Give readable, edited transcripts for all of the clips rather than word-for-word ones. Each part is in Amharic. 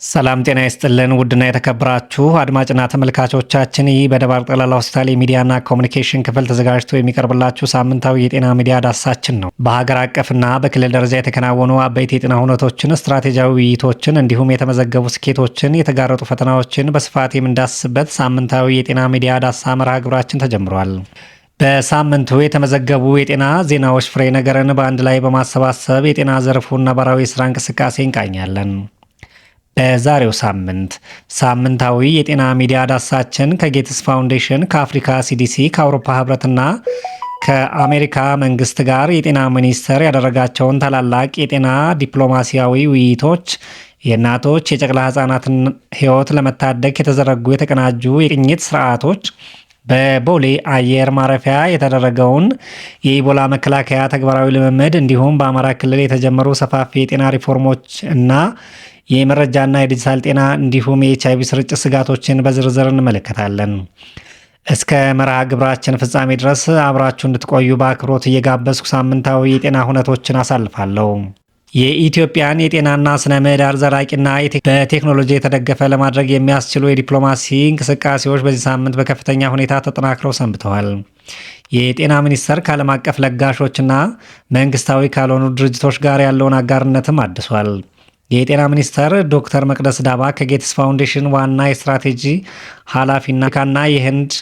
ሰላም ጤና ይስጥልን። ውድና የተከበራችሁ አድማጭና ተመልካቾቻችን፣ ይህ በደባርቅ ጠቅላላ ሆስፒታል የሚዲያና ኮሚኒኬሽን ክፍል ተዘጋጅቶ የሚቀርብላችሁ ሳምንታዊ የጤና ሚዲያ ዳሰሳችን ነው። በሀገር አቀፍና በክልል ደረጃ የተከናወኑ አበይት የጤና ሁነቶችን፣ ስትራቴጂያዊ ውይይቶችን እንዲሁም የተመዘገቡ ስኬቶችን፣ የተጋረጡ ፈተናዎችን በስፋት የምንዳስስበት ሳምንታዊ የጤና ሚዲያ ዳሰሳ መርሃ ግብራችን ተጀምሯል። በሳምንቱ የተመዘገቡ የጤና ዜናዎች ፍሬ ነገርን በአንድ ላይ በማሰባሰብ የጤና ዘርፉን ነባራዊ የስራ እንቅስቃሴ እንቃኛለን። በዛሬው ሳምንት ሳምንታዊ የጤና ሚዲያ ዳሰሳችን ከጌትስ ፋውንዴሽን፣ ከአፍሪካ ሲዲሲ፣ ከአውሮፓ ህብረትና ከአሜሪካ መንግስት ጋር የጤና ሚኒስቴር ያደረጋቸውን ታላላቅ የጤና ዲፕሎማሲያዊ ውይይቶች፣ የእናቶች የጨቅላ ህጻናትን ህይወት ለመታደግ የተዘረጉ የተቀናጁ የቅኝት ስርዓቶች፣ በቦሌ አየር ማረፊያ የተደረገውን የኢቦላ መከላከያ ተግባራዊ ልምምድ እንዲሁም በአማራ ክልል የተጀመሩ ሰፋፊ የጤና ሪፎርሞች እና የመረጃና የዲጂታል ጤና እንዲሁም የኤች አይቪ ስርጭት ስጋቶችን በዝርዝር እንመለከታለን። እስከ መርሃ ግብራችን ፍጻሜ ድረስ አብራችሁ እንድትቆዩ በአክብሮት እየጋበዝኩ ሳምንታዊ የጤና ሁነቶችን አሳልፋለሁ። የኢትዮጵያን የጤናና ስነ ምህዳር ዘላቂና በቴክኖሎጂ የተደገፈ ለማድረግ የሚያስችሉ የዲፕሎማሲ እንቅስቃሴዎች በዚህ ሳምንት በከፍተኛ ሁኔታ ተጠናክረው ሰንብተዋል። የጤና ሚኒስቴር ከዓለም አቀፍ ለጋሾችና መንግስታዊ ካልሆኑ ድርጅቶች ጋር ያለውን አጋርነትም አድሷል። የጤና ሚኒስተር ዶክተር መቅደስ ዳባ ከጌትስ ፋውንዴሽን ዋና የስትራቴጂ ኃላፊና የህንድ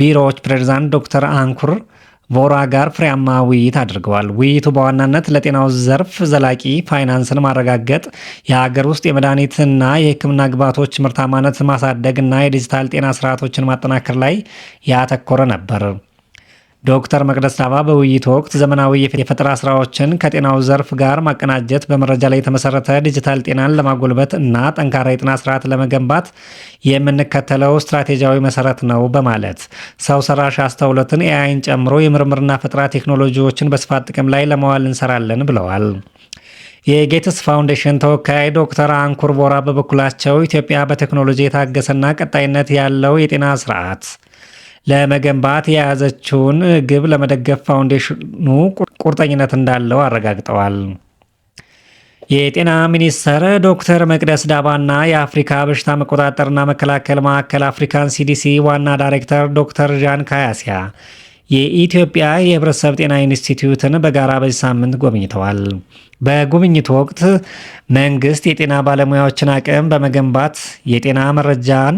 ቢሮዎች ፕሬዝዳንት ዶክተር አንኩር ቮራ ጋር ፍሬያማ ውይይት አድርገዋል። ውይይቱ በዋናነት ለጤናው ዘርፍ ዘላቂ ፋይናንስን ማረጋገጥ፣ የሀገር ውስጥ የመድኃኒትና የሕክምና ግብዓቶች ምርታማነት ማሳደግ እና የዲጂታል ጤና ስርዓቶችን ማጠናከር ላይ ያተኮረ ነበር። ዶክተር መቅደስ ዳባ በውይይቱ ወቅት ዘመናዊ የፈጠራ ስራዎችን ከጤናው ዘርፍ ጋር ማቀናጀት፣ በመረጃ ላይ የተመሰረተ ዲጂታል ጤናን ለማጎልበት እና ጠንካራ የጤና ስርዓት ለመገንባት የምንከተለው ስትራቴጂያዊ መሰረት ነው በማለት ሰው ሰራሽ አስተውሎትን AI ን ጨምሮ የምርምርና ፈጠራ ቴክኖሎጂዎችን በስፋት ጥቅም ላይ ለማዋል እንሰራለን ብለዋል። የጌትስ ፋውንዴሽን ተወካይ ዶክተር አንኩር ቮራ በበኩላቸው ኢትዮጵያ በቴክኖሎጂ የታገሰና ቀጣይነት ያለው የጤና ስርዓት ለመገንባት የያዘችውን ግብ ለመደገፍ ፋውንዴሽኑ ቁርጠኝነት እንዳለው አረጋግጠዋል። የጤና ሚኒስትር ዶክተር መቅደስ ዳባና የአፍሪካ በሽታ መቆጣጠርና መከላከል ማዕከል አፍሪካን ሲዲሲ ዋና ዳይሬክተር ዶክተር ዣን ካያሲያ የኢትዮጵያ የሕብረተሰብ ጤና ኢንስቲትዩትን በጋራ በዚህ ሳምንት ጎብኝተዋል። በጉብኝቱ ወቅት መንግስት የጤና ባለሙያዎችን አቅም በመገንባት፣ የጤና መረጃን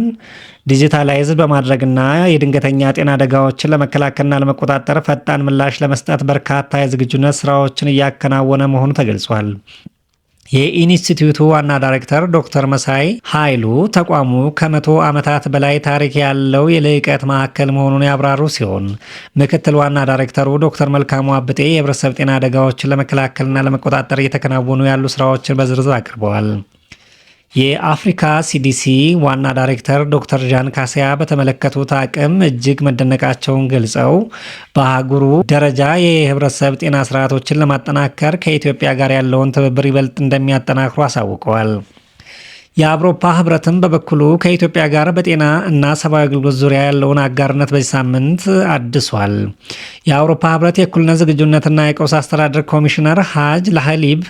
digitalize በማድረግና የድንገተኛ ጤና አደጋዎችን ለመከላከልና ለመቆጣጠር ፈጣን ምላሽ ለመስጠት በርካታ የዝግጁነት ስራዎችን እያከናወነ መሆኑ ተገልጿል። የኢንስቲትዩቱ ዋና ዳይሬክተር ዶክተር መሳይ ኃይሉ ተቋሙ ከ100 ዓመታት በላይ ታሪክ ያለው የልህቀት ማዕከል መሆኑን ያብራሩ ሲሆን፣ ምክትል ዋና ዳይሬክተሩ ዶክተር መልካሙ አብጤ የህብረተሰብ ጤና አደጋዎችን ለመከላከልና ለመቆጣጠር እየተከናወኑ ያሉ ስራዎችን በዝርዝር አቅርበዋል። የአፍሪካ ሲዲሲ ዋና ዳይሬክተር ዶክተር ዣን ካሲያ በተመለከቱት አቅም እጅግ መደነቃቸውን ገልጸው፣ በአህጉሩ ደረጃ የህብረተሰብ ጤና ስርዓቶችን ለማጠናከር ከኢትዮጵያ ጋር ያለውን ትብብር ይበልጥ እንደሚያጠናክሩ አሳውቀዋል። የአውሮፓ ህብረትም በበኩሉ ከኢትዮጵያ ጋር በጤና እና ሰብአዊ አገልግሎት ዙሪያ ያለውን አጋርነት በዚህ ሳምንት አድሷል። የአውሮፓ ህብረት የእኩልነት ዝግጁነትና የቀውስ አስተዳደር ኮሚሽነር ሃጅ ላህሊብ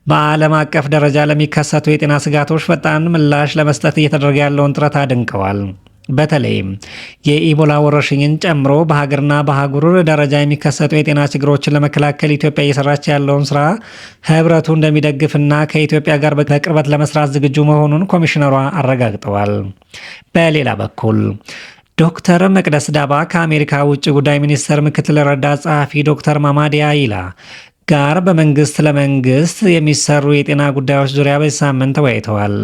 በዓለም አቀፍ ደረጃ ለሚከሰቱ የጤና ስጋቶች ፈጣን ምላሽ ለመስጠት እየተደረገ ያለውን ጥረት አድንቀዋል። በተለይም የኢቦላ ወረርሽኝን ጨምሮ በሀገርና በአህጉር ደረጃ የሚከሰቱ የጤና ችግሮችን ለመከላከል ኢትዮጵያ እየሰራች ያለውን ስራ ህብረቱ እንደሚደግፍና ከኢትዮጵያ ጋር በቅርበት ለመስራት ዝግጁ መሆኑን ኮሚሽነሯ አረጋግጠዋል። በሌላ በኩል ዶክተር መቅደስ ዳባ ከአሜሪካ ውጭ ጉዳይ ሚኒስቴር ምክትል ረዳት ጸሐፊ ዶክተር ማማዲያ ይላ ጋር በመንግስት ለመንግስት የሚሰሩ የጤና ጉዳዮች ዙሪያ በዚህ ሳምንት ተወያይተዋል።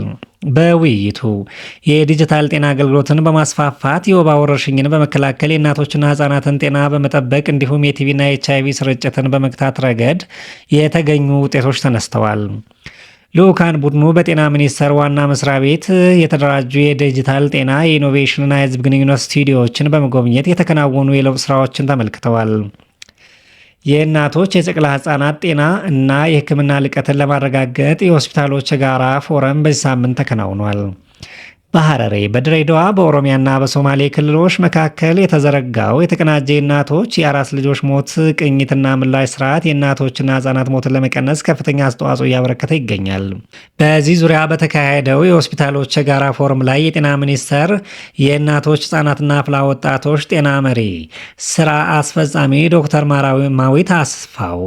በውይይቱ የዲጂታል ጤና አገልግሎትን በማስፋፋት፣ የወባ ወረርሽኝን በመከላከል፣ የእናቶችና ህጻናትን ጤና በመጠበቅ እንዲሁም የቲቢና የኤች አይቪ ስርጭትን በመግታት ረገድ የተገኙ ውጤቶች ተነስተዋል። ልዑካን ቡድኑ በጤና ሚኒስቴር ዋና መስሪያ ቤት የተደራጁ የዲጂታል ጤና የኢኖቬሽንና የህዝብ ግንኙነት ስቱዲዮዎችን በመጎብኘት የተከናወኑ የለውጥ ስራዎችን ተመልክተዋል። የእናቶች የጨቅላ ህጻናት ጤና እና የሕክምና ልቀትን ለማረጋገጥ የሆስፒታሎች የጋራ ፎረም በዚህ ሳምንት ተከናውኗል። በሐረሪ፣ በድሬዳዋ፣ በኦሮሚያና በሶማሌ ክልሎች መካከል የተዘረጋው የተቀናጀ የእናቶች የአራስ ልጆች ሞት ቅኝትና ምላሽ ስርዓት የእናቶችና ህጻናት ሞትን ለመቀነስ ከፍተኛ አስተዋጽኦ እያበረከተ ይገኛል። በዚህ ዙሪያ በተካሄደው የሆስፒታሎች የጋራ ፎረም ላይ የጤና ሚኒስቴር የእናቶች ህጻናትና አፍላ ወጣቶች ጤና መሪ ስራ አስፈጻሚ ዶክተር ማራማዊት አስፋው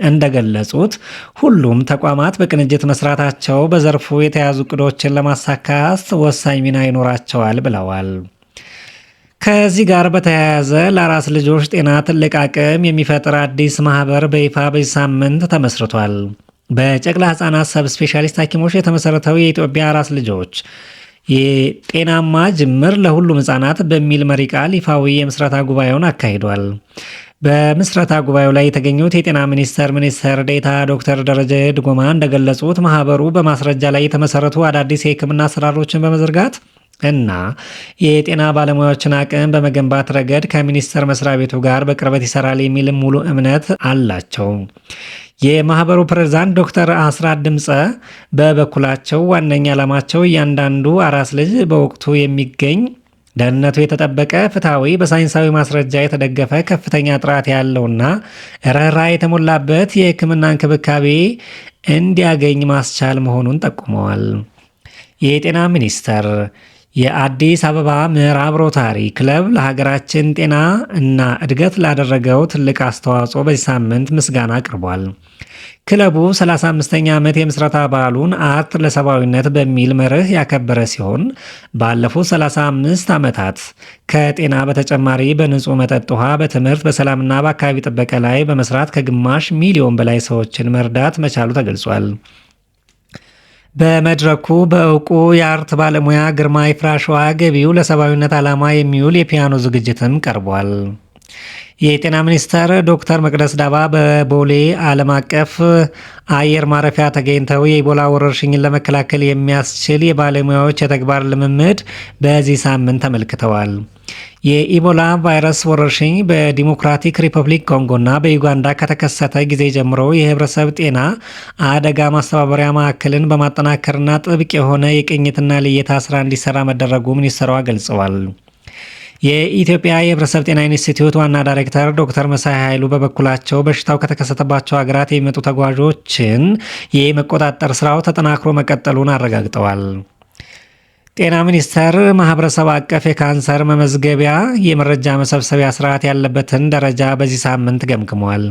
እንደገለጹት ሁሉም ተቋማት በቅንጅት መስራታቸው በዘርፉ የተያዙ እቅዶችን ለማሳካት ወሳኝ ሚና ይኖራቸዋል ብለዋል። ከዚህ ጋር በተያያዘ ለአራስ ልጆች ጤና ትልቅ አቅም የሚፈጥር አዲስ ማህበር በይፋ በዚህ ሳምንት ተመስርቷል። በጨቅላ ህጻናት sub specialist ሐኪሞች የተመሰረተው የኢትዮጵያ አራስ ልጆች የጤናማ ጅምር ለሁሉም ህጻናት በሚል መሪ ቃል ይፋዊ የምስረታ ጉባኤውን አካሂዷል። በምስረታ ጉባኤው ላይ የተገኙት የጤና ሚኒስቴር ሚኒስትር ዴኤታ ዶክተር ደረጀ ድጎማ እንደገለጹት ማህበሩ በማስረጃ ላይ የተመሰረቱ አዳዲስ የሕክምና አሰራሮችን በመዘርጋት እና የጤና ባለሙያዎችን አቅም በመገንባት ረገድ ከሚኒስቴር መስሪያ ቤቱ ጋር በቅርበት ይሰራል የሚል ሙሉ እምነት አላቸው። የማህበሩ ፕሬዝዳንት ዶክተር አስራት ድምፀ በበኩላቸው ዋነኛ ዓላማቸው እያንዳንዱ አራስ ልጅ በወቅቱ የሚገኝ፣ ደህንነቱ የተጠበቀ፣ ፍትሐዊ፣ በሳይንሳዊ ማስረጃ የተደገፈ፣ ከፍተኛ ጥራት ያለውና ርኅራኄ የተሞላበት የሕክምና እንክብካቤ እንዲያገኝ ማስቻል መሆኑን ጠቁመዋል። የጤና ሚኒስቴር የአዲስ አበባ ምዕራብ ሮታሪ ክለብ ለሀገራችን ጤና እና እድገት ላደረገው ትልቅ አስተዋጽኦ በዚህ ሳምንት ምስጋና አቅርቧል። ክለቡ 35ኛ ዓመት የምስረታ በዓሉን "አርት ለሰብአዊነት" በሚል መርህ ያከበረ ሲሆን ባለፉት 35 ዓመታት ከጤና በተጨማሪ በንጹህ መጠጥ ውሃ፣ በትምህርት፣ በሰላምና በአካባቢ ጥበቃ ላይ በመስራት ከግማሽ ሚሊዮን በላይ ሰዎችን መርዳት መቻሉ ተገልጿል። በመድረኩ በእውቁ የ art ባለሙያ ግርማ ይፍራሸዋ ገቢው ለሰብአዊነት ዓላማ የሚውል የፒያኖ ዝግጅትም ቀርቧል። የጤና ሚኒስትር ዶክተር መቅደስ ዳባ በቦሌ ዓለም አቀፍ አየር ማረፊያ ተገኝተው የኢቦላ ወረርሽኝን ለመከላከል የሚያስችል የባለሙያዎች የተግባር ልምምድ በዚህ ሳምንት ተመልክተዋል። የኢቦላ ቫይረስ ወረርሽኝ በዲሞክራቲክ ሪፐብሊክ ኮንጎና በዩጋንዳ ከተከሰተ ጊዜ ጀምሮ የህብረተሰብ ጤና አደጋ ማስተባበሪያ ማዕከልን በማጠናከርና ጥብቅ የሆነ የቅኝትና ልየታ ስራ እንዲሰራ መደረጉ ሚኒስትሯ ገልጸዋል። የኢትዮጵያ የህብረተሰብ ጤና ኢንስቲትዩት ዋና ዳይሬክተር ዶክተር መሳይ ኃይሉ በበኩላቸው በሽታው ከተከሰተባቸው ሀገራት የሚመጡ ተጓዦችን የመቆጣጠር ስራው ተጠናክሮ መቀጠሉን አረጋግጠዋል። ጤና ሚኒስቴር ማህበረሰብ አቀፍ የካንሰር መመዝገቢያ የመረጃ መሰብሰቢያ ስርዓት ያለበትን ደረጃ በዚህ ሳምንት ገምግሟል።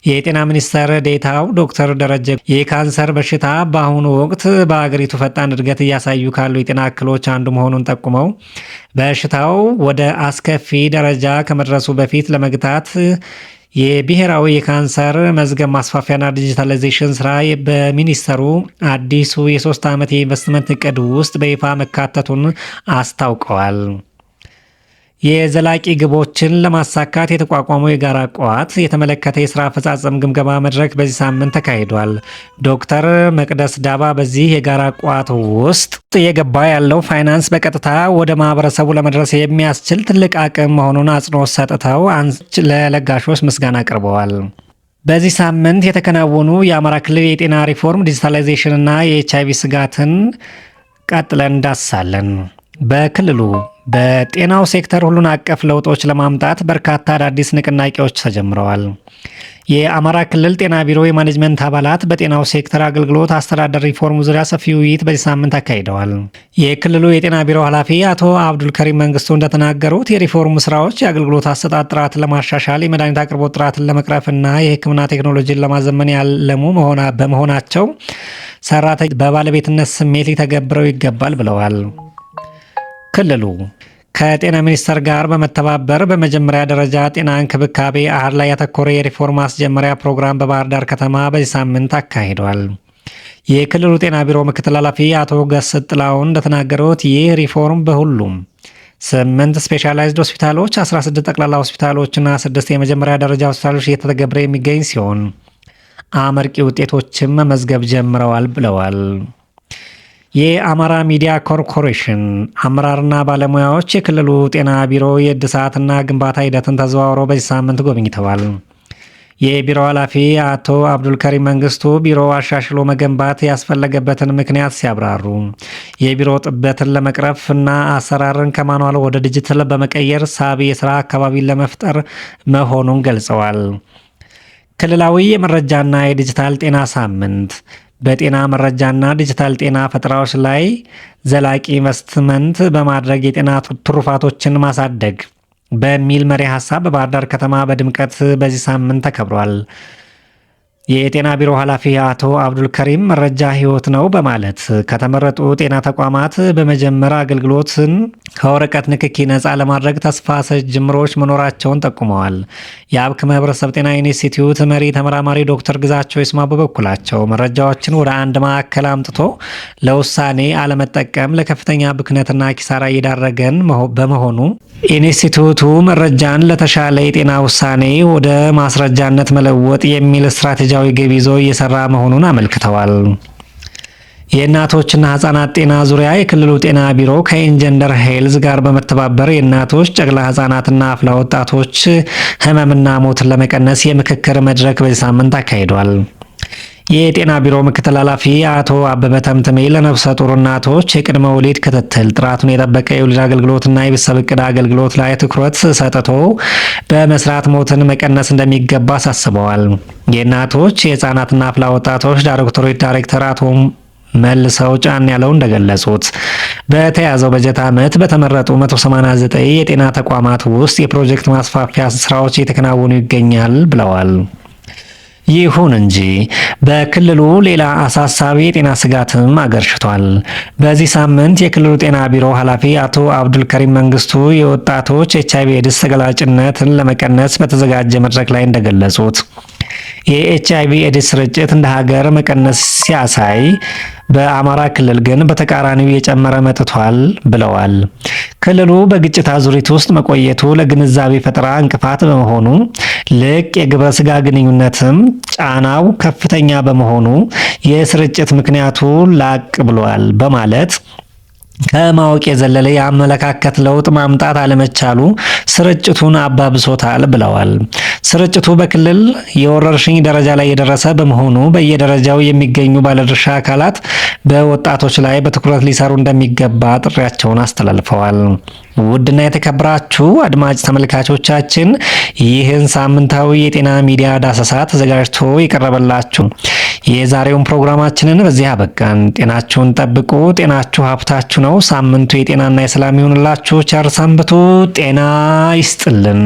የጤና ሚኒስቴር ዴኤታው ዶክተር ደረጀ የካንሰር በሽታ በአሁኑ ወቅት በአገሪቱ ፈጣን እድገት እያሳዩ ካሉ የጤና እክሎች አንዱ መሆኑን ጠቁመው በሽታው ወደ አስከፊ ደረጃ ከመድረሱ በፊት ለመግታት የብሔራዊ የካንሰር መዝገብ ማስፋፊያና ዲጂታላይዜሽን ስራ በሚኒስተሩ አዲሱ የ3 ዓመት የኢንቨስትመንት እቅድ ውስጥ በይፋ መካተቱን አስታውቀዋል። የዘላቂ ግቦችን ለማሳካት የተቋቋመው የጋራ ቋት የተመለከተ የስራ አፈጻጸም ግምገማ መድረክ በዚህ ሳምንት ተካሂዷል። ዶክተር መቅደስ ዳባ በዚህ የጋራ ቋት ውስጥ እየገባ ያለው ፋይናንስ በቀጥታ ወደ ማህበረሰቡ ለመድረስ የሚያስችል ትልቅ አቅም መሆኑን አጽንኦት ሰጥተው ለለጋሾች ምስጋና አቅርበዋል። በዚህ ሳምንት የተከናወኑ የአማራ ክልል የጤና ሪፎርም፣ ዲጂታላይዜሽን እና የኤች አይቪ ስጋትን ቀጥለን እንዳስሳለን። በክልሉ በጤናው ሴክተር ሁሉን አቀፍ ለውጦች ለማምጣት በርካታ አዳዲስ ንቅናቄዎች ተጀምረዋል። የአማራ ክልል ጤና ቢሮ የማኔጅመንት አባላት በጤናው ሴክተር አገልግሎት አስተዳደር ሪፎርም ዙሪያ ሰፊ ውይይት በዚህ ሳምንት አካሂደዋል። የክልሉ የጤና ቢሮ ኃላፊ አቶ አብዱልከሪም መንግስቱ እንደተናገሩት የሪፎርሙ ስራዎች የአገልግሎት አሰጣጥ ጥራትን ለማሻሻል፣ የመድኃኒት አቅርቦት ጥራትን ለመቅረፍና የሕክምና ቴክኖሎጂን ለማዘመን ያለሙ በመሆናቸው ሰራተኛ በባለቤትነት ስሜት ሊተገብረው ይገባል ብለዋል። ክልሉ ከጤና ሚኒስቴር ጋር በመተባበር በመጀመሪያ ደረጃ ጤና እንክብካቤ አሃድ ላይ ያተኮረ የሪፎርም ማስጀመሪያ ፕሮግራም በባህር ዳር ከተማ በዚህ ሳምንት አካሂዷል። የክልሉ ጤና ቢሮ ምክትል ኃላፊ አቶ ገስጥ ጥላሁን እንደተናገሩት ይህ ሪፎርም በሁሉም ስምንት ስፔሻላይዝድ ሆስፒታሎች፣ 16 ጠቅላላ ሆስፒታሎችና ስድስት የመጀመሪያ ደረጃ ሆስፒታሎች እየተተገበረ የሚገኝ ሲሆን አመርቂ ውጤቶችም መመዝገብ ጀምረዋል ብለዋል። የአማራ ሚዲያ ኮርፖሬሽን አመራርና ባለሙያዎች የክልሉ ጤና ቢሮ የእድሳትና ግንባታ ሂደትን ተዘዋውረው በዚህ ሳምንት ጎብኝተዋል። የቢሮ ኃላፊ አቶ አብዱልከሪም መንግስቱ ቢሮ አሻሽሎ መገንባት ያስፈለገበትን ምክንያት ሲያብራሩ የቢሮ ጥበትን ለመቅረፍ እና አሰራርን ከ manual ወደ ዲጂታል በመቀየር ሳቢ የስራ አካባቢን ለመፍጠር መሆኑን ገልጸዋል። ክልላዊ የመረጃና የዲጂታል ጤና ሳምንት በጤና መረጃና ዲጂታል ጤና ፈጠራዎች ላይ ዘላቂ ኢንቨስትመንት በማድረግ የጤና ትሩፋቶችን ማሳደግ በሚል መሪ ሀሳብ በባህር ዳር ከተማ በድምቀት በዚህ ሳምንት ተከብሯል። የጤና ቢሮ ኃላፊ አቶ አብዱልከሪም መረጃ ሕይወት ነው በማለት ከተመረጡ ጤና ተቋማት በመጀመር አገልግሎትን ከወረቀት ንክኪ ነፃ ለማድረግ ተስፋ ሰጭ ጅምሮች መኖራቸውን ጠቁመዋል። የአብክመ ህብረተሰብ ጤና ኢንስቲትዩት መሪ ተመራማሪ ዶክተር ግዛቸው ይስማ በበኩላቸው መረጃዎችን ወደ አንድ ማዕከል አምጥቶ ለውሳኔ አለመጠቀም ለከፍተኛ ብክነትና ኪሳራ እየዳረገን በመሆኑ ኢንስቲትዩቱ መረጃን ለተሻለ የጤና ውሳኔ ወደ ማስረጃነት መለወጥ የሚል ስትራቴጂያዊ ግብ ይዞ እየሰራ መሆኑን አመልክተዋል። የእናቶችና ህጻናት ጤና ዙሪያ የክልሉ ጤና ቢሮ ከ EngenderHealth ጋር በመተባበር የእናቶች፣ ጨቅላ ህጻናትና አፍላ ወጣቶች ህመምና ሞትን ለመቀነስ የምክክር መድረክ በዚህ ሳምንት አካሂዷል። የጤና ቢሮ ምክትል ኃላፊ አቶ አበበ ተምትሜ ለነፍሰ ጡር እናቶች የቅድመ ወሊድ ክትትል፣ ጥራቱን የጠበቀ የወሊድ አገልግሎትና የቤተሰብ እቅድ አገልግሎት ላይ ትኩረት ሰጥቶ በመስራት ሞትን መቀነስ እንደሚገባ አሳስበዋል። የእናቶች፣ የህጻናትና አፍላ ወጣቶች ዳይሬክቶሬት ዳይሬክተር አቶ መልሰው ጫን ያለው እንደገለጹት በተያዘው በጀት ዓመት በተመረጡ 189 የጤና ተቋማት ውስጥ የፕሮጀክት ማስፋፊያ ስራዎች እየተከናወኑ ይገኛል ብለዋል። ይሁን እንጂ በክልሉ ሌላ አሳሳቢ የጤና ስጋትም አገርሽቷል። በዚህ ሳምንት የክልሉ ጤና ቢሮ ኃላፊ አቶ አብዱልከሪም መንግስቱ የወጣቶች ኤች አይቪ ኤድስ ተጋላጭነትን ለመቀነስ በተዘጋጀ መድረክ ላይ እንደገለጹት የኤች አይቪ ኤድስ ስርጭት እንደ ሀገር መቀነስ ሲያሳይ በአማራ ክልል ግን በተቃራኒው እየጨመረ መጥቷል ብለዋል። ክልሉ በግጭት አዙሪት ውስጥ መቆየቱ ለግንዛቤ ፈጠራ እንቅፋት በመሆኑ ልቅ የግብረ ስጋ ግንኙነትም ጫናው ከፍተኛ በመሆኑ የስርጭት ምክንያቱ ላቅ ብሏል በማለት ከማወቅ የዘለለ የአመለካከት ለውጥ ማምጣት አለመቻሉ ስርጭቱን አባብሶታል ብለዋል። ስርጭቱ በክልል የወረርሽኝ ደረጃ ላይ የደረሰ በመሆኑ በየደረጃው የሚገኙ ባለድርሻ አካላት በወጣቶች ላይ በትኩረት ሊሰሩ እንደሚገባ ጥሪያቸውን አስተላልፈዋል። ውድና የተከበራችሁ አድማጭ ተመልካቾቻችን፣ ይህን ሳምንታዊ የጤና ሚዲያ ዳሰሳ ተዘጋጅቶ የቀረበላችሁ የዛሬውን ፕሮግራማችንን በዚህ አበቃን። ጤናችሁን ጠብቁ። ጤናችሁ ሀብታችሁ ነው። ሳምንቱ የጤናና የሰላም ይሁንላችሁ። ቸር ሰንብቱ። ጤና ይስጥልን።